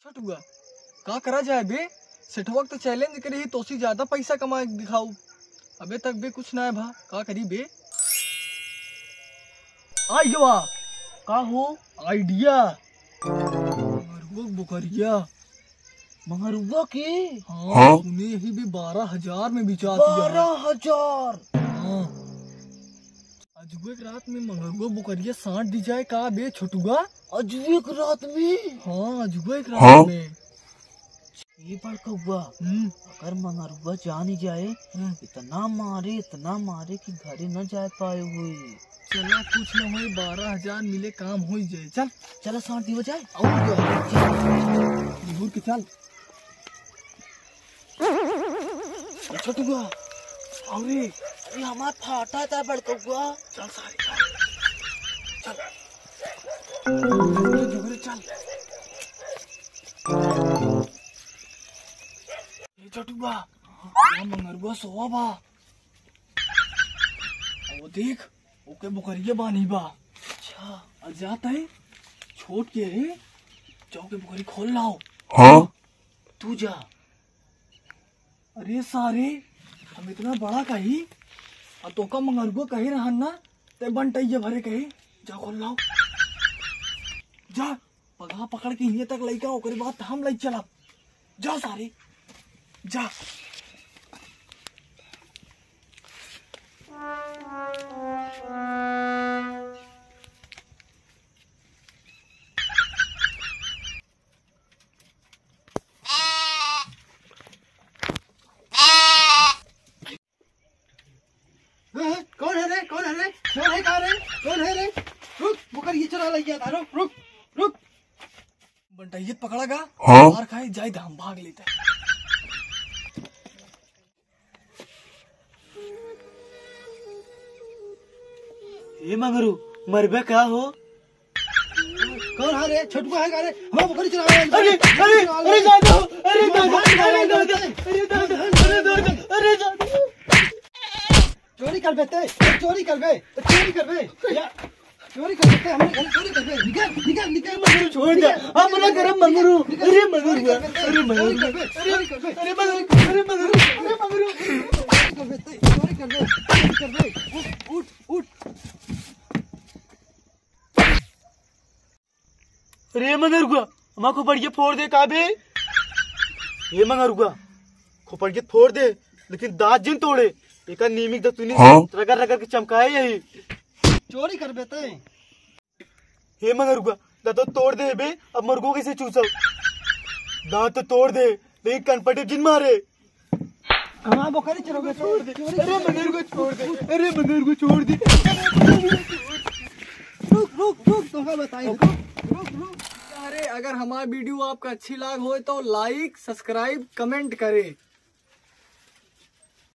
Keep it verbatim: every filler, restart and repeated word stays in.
छोटुआ, का करा जाए बे? सेठवा के तो challenge करी ही, तोसी ज्यादा पैसा कमा के दिखाऊ। अबे तक बे कुछ ना है भा, का करी बे? आइडिया। का हो? आइडिया। मंगरुआ के बोकरिया। मंगरुआ के? हाँ, हाँ? सुने ही बे बारह हजार में बिचात ही है। बारह हजार? हाँ। अजुए के रात में मंगरुआ बोकरिया साट दी जाए का बे छोटुआ? अजुए के रात में? हाँ, अजुए के रात हाँ? में। ए बड़कउआ, हम्म। अगर मंगरुआ जानी जाए, हम्म। इतना मारे, इतना मारे कि घरे न जाए पाए हुए। चला, कुछ न होए, बारह हजार मिले, काम होइ जाए। चल। चला, साट दियो जाए। और क्या? चल। निहुर के चल। ए छोटुआ, अरे, अरे हमार फाटा था बड़कउआ। चल सारे, चल। चल। जुगरे, जुगरे, चल। ए छोटुआ, वहाँ मंगरुआ सोवा बा। वो देख, ओके बोकरिया बानी बा। अच्छा। आ जात है, छोट के है, जाओ के बोकरी खोल लाओ। हाँ? तू जा। अरे सारे, हम इतना बड़ा कही, आ तोका मंगरुआ कहे रहन ना, ते बंटैया भरे कहे, जा खोल लाओ। जा, पगहा पकड़ के हिये तक लइका, ओकरे बाद हम लइ चलब। जा सारे, जा। हाँ, हाँ, कौन है रे? कौन है रे? कौन है? कहाँ रे? कौन है रे? रुक, मुकर ये चुरा लग गया था। रुक, रुक, रुक। बंटैया पकड़ा गा? हाँ? मार खाए, जाए तो हम भाग लेते हैं। ए मंगरू, मरबे का हो? कौन है रे? छोटुआ है का रे? हमारा बकरी चुरा ले। अरे, अरे, अरे दादा, अरे दादा, अरे दादा, अरे दादा, अरे दादा, अरे दादा। चोरी करबे ते, चोरी करबे, चोरी करबे। या, चोरी करबे ते, हमारे घर चोरी करबे। निकल, निकल, निकल। मंगरू छोड़ दे, निकल, अपना निकल, गरम मंगरू। निकल, अरे मंगरू, चोरी करबे ते, अरे मंगरू, चोरी करबे, अरे, चोरी करबे, अरे मंगरू, अरे मंगरू। चोरी करबे ते, चोरी करबे, चोरी करबे। उठ, उठ, उठ। अरे मंगरुआ, हमार खोपड़िया फोड़ दे का बे? ए मंगरुआ, खोपड़िया फोड़ दे, लेकिन दांत जिन तोड़े। एका नीमिक दतुनी हाँ? रगड़ रगड़ के चमकाए यही। चोरी करबे ते? हे मंगरुआ, दांत तो तोड़ दे बे, अब मरुआ कैसे चूसब? दांत तो तोड़ दे, लेकिन कनपटी जिन मारे। हाँ, बोकरी चोरी करबे ते? छोड़ दे। अरे मंगरुआ छोड़ दे। अरे मंगरुआ छोड़ दे। रुक, रुक, रुक, तोहका बताई। रुक, रुक, रुक। अरे, अगर हमार video आपका अच्छी लाग होए तो like, subscribe, comment करे।